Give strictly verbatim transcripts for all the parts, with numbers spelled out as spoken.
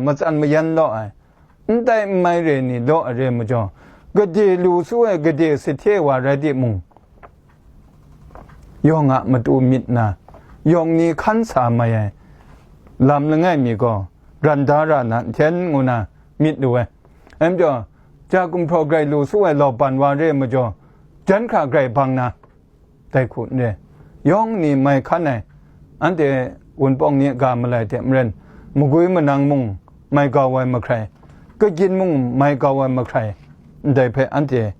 matsan mayan law ai, n tai n mai re ni law ai re majaw, gade lu su ai gade sahte wa rai timung, yawng a matu myit na, yawng ni hkan sa mai ai lam langai mi gaw, ran da ra na nhten ngu na myit lu ai. Dai majaw, ja gumhpraw grai lu su ai law ban wa re majaw, jan hkra grai bang na, dai hku n re. Yawng ni mai hkan ai, anhte Wunpawng ni a ga malai hte maren, magwi manang mung mai gau ai mahkrai, kagyin mung mai gau ai mahkrai, ndai hpe anhte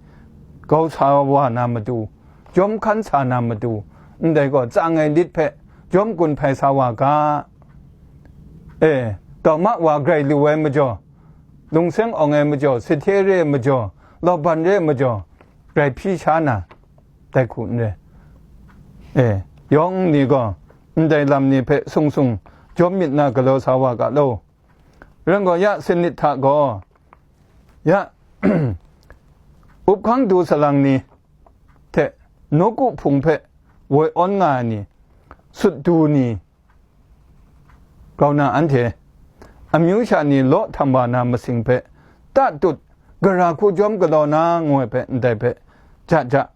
grau sa wa na matu, jawm hkan sa na matu, ndai gaw tsang ai lit hpe jawm gun hpai sa wa ga. E, tau ma wa grai lu ai majaw, lungseng awng ai majaw, sahte re ai majaw, lauban re ai majaw, grai hpyi sha na, dai hku n re. E, yawng ni gaw ndai lam ni hpe sung sung jawm myit na galaw sa wa ga law. Rai gaw, ya sanit hta gaw, ya, up hkang du salang ni hte nawku hpung hpe woi awn nga ai ni, sut du ni, grau na anhte, amyu sha ni law htam wa na masing hpe, ta tut, gara hku jawm galaw na ngu ai hpe ndai hpe, ja ja,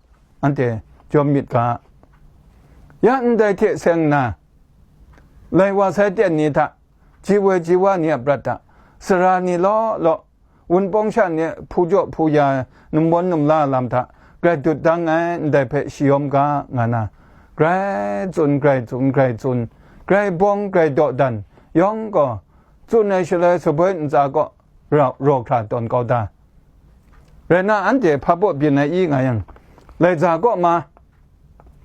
anhte jawm myit ga. Ya ndai hte seng nna, lai wa sai ten ni hta, ji woi ji wa ni a prat hta, sara ni law law, Wunpawng sha ni hpu jaw hpu ya, numbawn numla lam hta grai dut dang ai ndai hpe shayawm ga nga na, grai tsun, grai tsun, grai tsun, grai bawng, grai dawdan, yawng gaw tsun ai shaloi saboi ntsa kaw raw, raw hkra tawn kau da. Rai na, anhte hpa baw byin ai i nga yang, lai za kaw ma,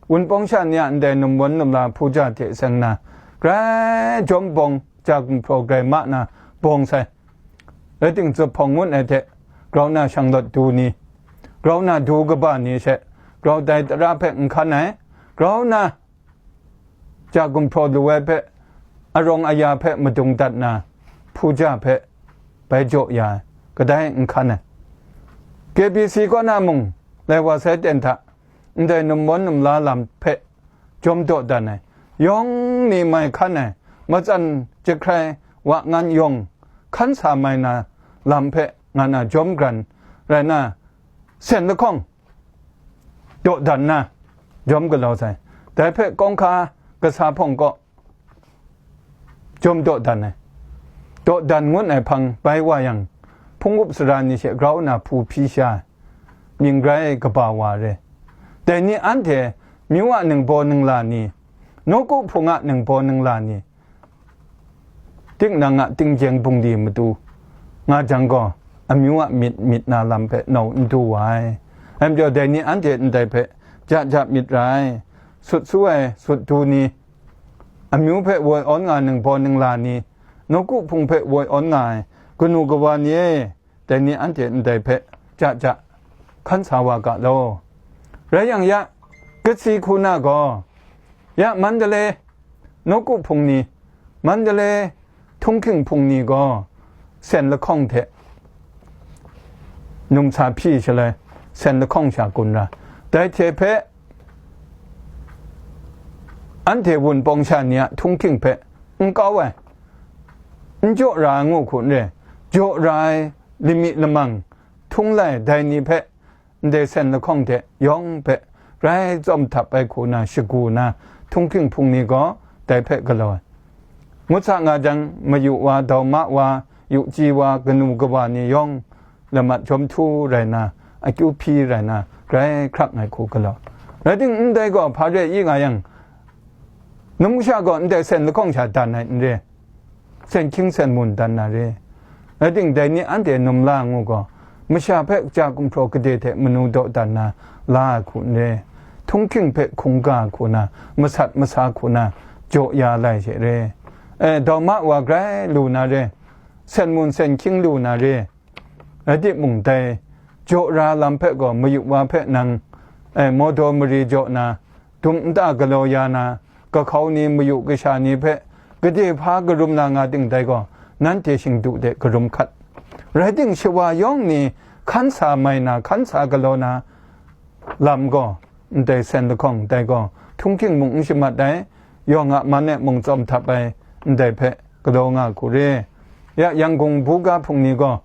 Wunpawng sha ni a ndai numbawn numla hpu ja hte seng na, grai jawm bawng, ja gumhpraw grai ma na bawng sai. Rai timung, zuphpawng ngut ai hte, grau na shanglawt du ni, grau na du kaba ni she, grau dai tara hpe n hkan ai, grau na ja gumhpraw lu ai hpe, arawng aya hpe madung dat na, hpu ja hpe bai jaw ya ai, kadai n hkan ai. K B C kaw na mung, lai wa sai ten hta, ndai numbawn numla lam hpe jawm dawdan ai, yawng ni mai hkan ai, matsan jahkrai wa ngan yawng hkan sa mai na lam hpe nga na jawm gran rai na, sen lahkawng dawdan na jawm galaw sai. Dai hpe kawng hka kasa hpawng kaw jawm dawdan ai, dawdan ngut ai hpang bai wa yang, hpung up sara ni she grau na hpu hpyi sha ai, mying grai kaba wa re. Dai ni anhte myu a ningbaw ningla ni, nawku hpung a ningbaw ningla ni, tinang a tinggyeng bungli matu nga jang gaw, amyu a myit myit na lam hpe nau n du wa ai. Rai majaw, dai ni anhte ndai hpe ja ja myit ra ai, sut su ai sut du ni, amyu hpe woi awn nga ai ningbaw ningla ni, nawku hpung hpe woi awn nga ai kanu kawa ni e, dai ni anhte ndai hpe ja ja hkan sa wa ga law. Rai yang ya, kasi hku na gaw, ya Mandalay nawku hpung ni, Mandalay htunghking hpung ni gaw sen lahkawng hte numsa hpyi shaloi, sen lahkawng sha gun ra, dai hte hpe anhte Wunpawng sha ni a htunghking hpe n kau ai, n jaw ra ai ngu hku n re, jaw ra ai lami lamang htung lai dai ni hpe, ndai sen lahkawng hte yawng hpe grai tsawm htap ai hku na shagu na, htunghking hpung ni gaw dai hpe galaw ai. Ngut sa nga jang, mayu wa, dauma wa, yu chyi wa, kanu kawa ni yawng lamat jawm htu rai na, akyu hpyi rai na, grai hkrak ai hku galaw. Rai timung, ndai gaw hpa re i nga yang, numsha gaw ndai sen lahkawng sha dan ai n re, sen hkying sen mun dan na re. Rai timung, dai ni anhte num la ngu gaw, masha hpe ja gumhpraw gade hte manu dawdan na la ai hku n re, htunghking hpe hkungga hku na, masat masa hku na, jaw ya lai she re. E, dauma wa grai lu na re, sen mun sen hkying lu na re. Rai timung, dai jaw ra lam hpe gaw mayu wa hpe nang, e, mawdaw mari jaw na, dum nta galaw ya na, kahkau ni, mayu kasha ni hpe gade hpa karum na nga ting dai gaw, nanhte shingdu de karum hkat. Rai timung, shawa yawng ni hkan sa mai na, hkan sa galaw na lam gaw, ndai sen lahkawng dai gaw, htunghking mung n shamat ai, yawng a man e mung tsawm htap ai, ndai hpe galaw nga hku re. ya Yangon buga hpung ni gaw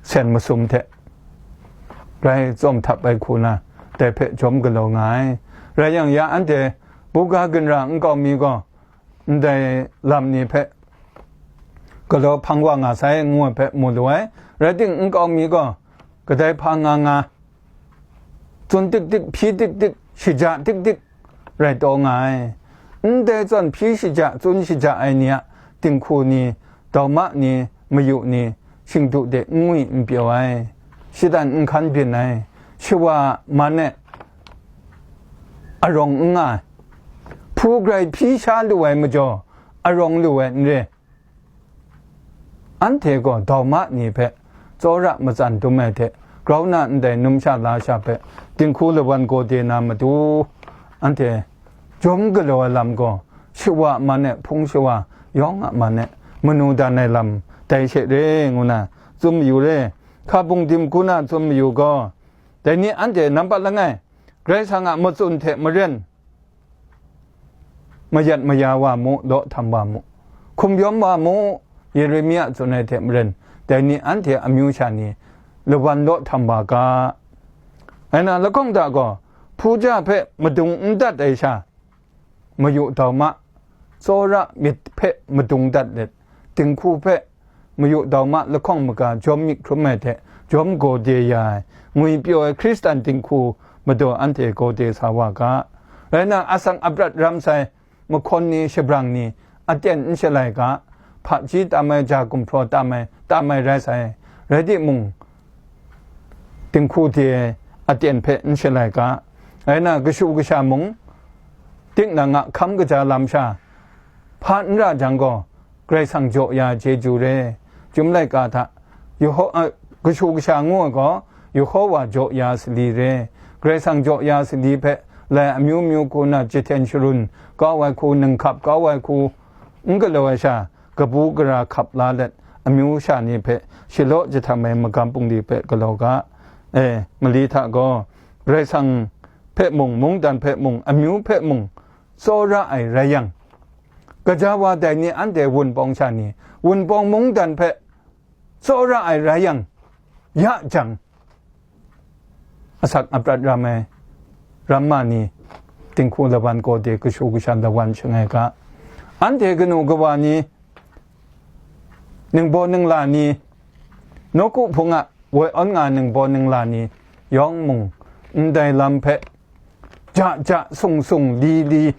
sen masum hte rai tsawm htap ai hku na, dai hpe jawm galaw nga ai. Rai yang, ya anhte buga ginra nkau mi gaw ndai lam ni hpe galaw hpang wa nga sai, ngu ai hpe mu lu ai. Rai ting, nkau mi gaw kadai hpa nga nga, tsun tik tik, hpyi tik tik, shaja tik tik rai taw nga ai. Ndai zawn hpyi shaja, tsun shaja ai ni a dinghku ni, dauma ni, mayu ni, shingdu de n ngwi n pyaw ai, shatan n hkan byin ai, shawa man e arawng n nga ai, hpu grai hpyi sha lu ai majaw, arawng lu ai n re. Anhte gaw dauma ni hpe tsawra matsan dum ai hte, grau na ndai numsha lasha hpe dinghku lawan gaw de na matu, anhte jawm galaw ai lam gaw, shawa a man e, hpung shawa yawng a man e, manu dan ai lam dai she re ngu na tsun mayu re. Hka bungdim hku na tsun mayu gaw, dai ni anhte nampat langai, Karai Kasang a matsun hte maren, mayat maya wa mu, law htam wa mu, hkum yawm wa mu, Yeremia tsun ai hte maren, dai ni anhte amyu sha ni lawan law htam wa ga. Ngai na lahkawng hta gaw, hpu ja hpe madung n dat ai sha, mayu dauma, tsawra myit hpe madung dat let, dinghku hpe mayu dauma lahkawng maga jawm myit hkrum ai hte jawm gaw de ya ai, ngwi pyaw ai Hkristan dinghku madaw anhte gaw de sa wa ga. Rai na, asak aprat ram sai mahkawn ni, shabrang ni, aten n shalai ga, hpaji tam ai, ja gumhpraw tam ai, tam ai rai sai, rai timung, dinghku de ai aten hpe n shalai ga. Rai na, kashu kasha mung, tinang a hkam kaja lam sha hpa n ra jang gaw, Karai Kasang jaw ya chyeju re. Chyum laika hta, Yeho-, a, kashu kasha ngu ai gaw, Yehowa jaw ya sali re. Karai Kasang jaw ya sali hpe, lai amyu myu hku na jahten sharun kau ai hku, ninghkap kau ai hku, n galaw ai sha, kabu gara hkap la let, amyu sha ni hpe shalaw jahtam ai magam bungli hpe galaw ga. E, mali hta gaw, Karai Kasang hpe mung, mungdan hpe mung, amyu hpe mung, tsawra ai rai yang, gaja wa dai ni anhte wunpawng sha ni, wunpawng mungdan hpe tsawra ai rai yang, ya jang, asak aprat ram ai ramma ni, dinghku lawan gaw de, kashu kasha lawan shangai ga. Anhte kanu kawa ni, ningbaw ningla ni, nawku hpung a woi awn nga ningbaw ningla ni yawng mung, ndai lam hpe ja ja sung sung li li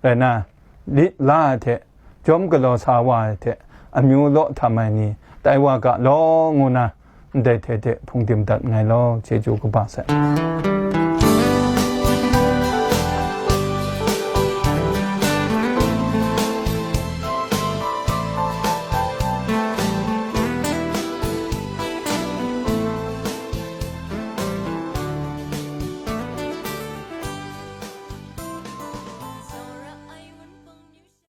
rai na, lit la ai hte, jawm galaw sa wa ai hte, amyu law htam ai ni tai wa ga law, ngu na, ndai hte hte hpungdim dat nngai law, chyeju kaba sai.